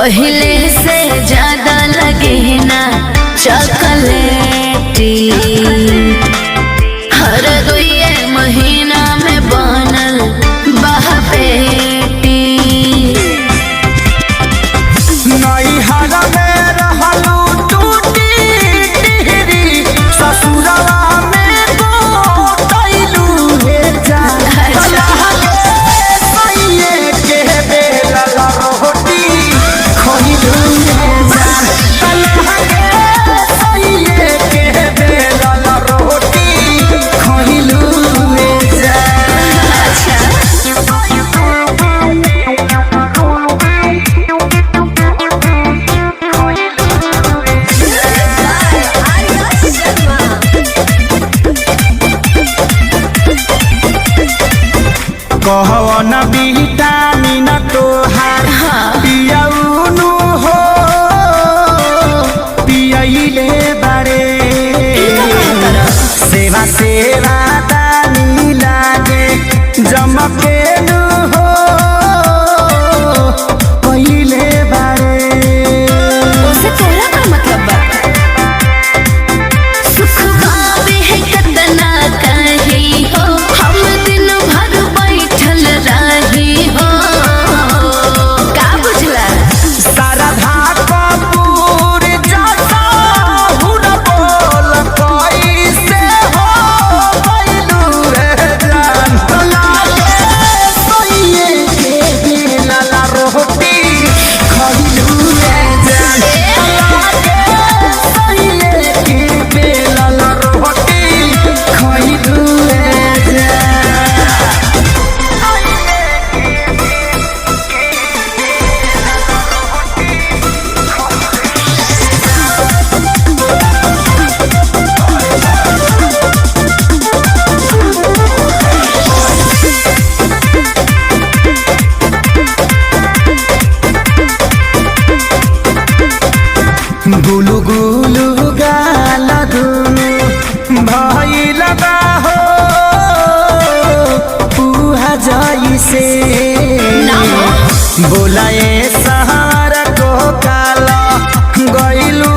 पहले से ज्यादा लगे ना चॉकलेटी। हर दुए महीना में बनल बहपेटी। नैहर में रहलू टूटी टिहरी, ससुरवा में गोतैलू हे जान। तलहले सैये के बेलल रोटी खइलू हे जान। तलहले सैये के बेलल रोटी खइलू हे जान। अच्छा। कहवन विटामिन तोहार पियौनु हो पियैले बारे। सेवा सेवा दानी लागे जमकेनु हो पहिले बारे। उसे तोहरा का मतलब बा? सुख बाबे है कतना कही हो, हम दिन भर बैठल रही हो। का बुझला? शारदा कपूर जैसा हुन बोल कैसे हो गइलू रे जान। लागे सोइए के बेलल रोटी खइलू रे जान। लागे सोइए के बेलल रोटी खइलू रे जान। गुलु गुलु गाल दुनु भइल बा हो पुहा जइसे। ना हो। बोलाए सहार को काला गइलू।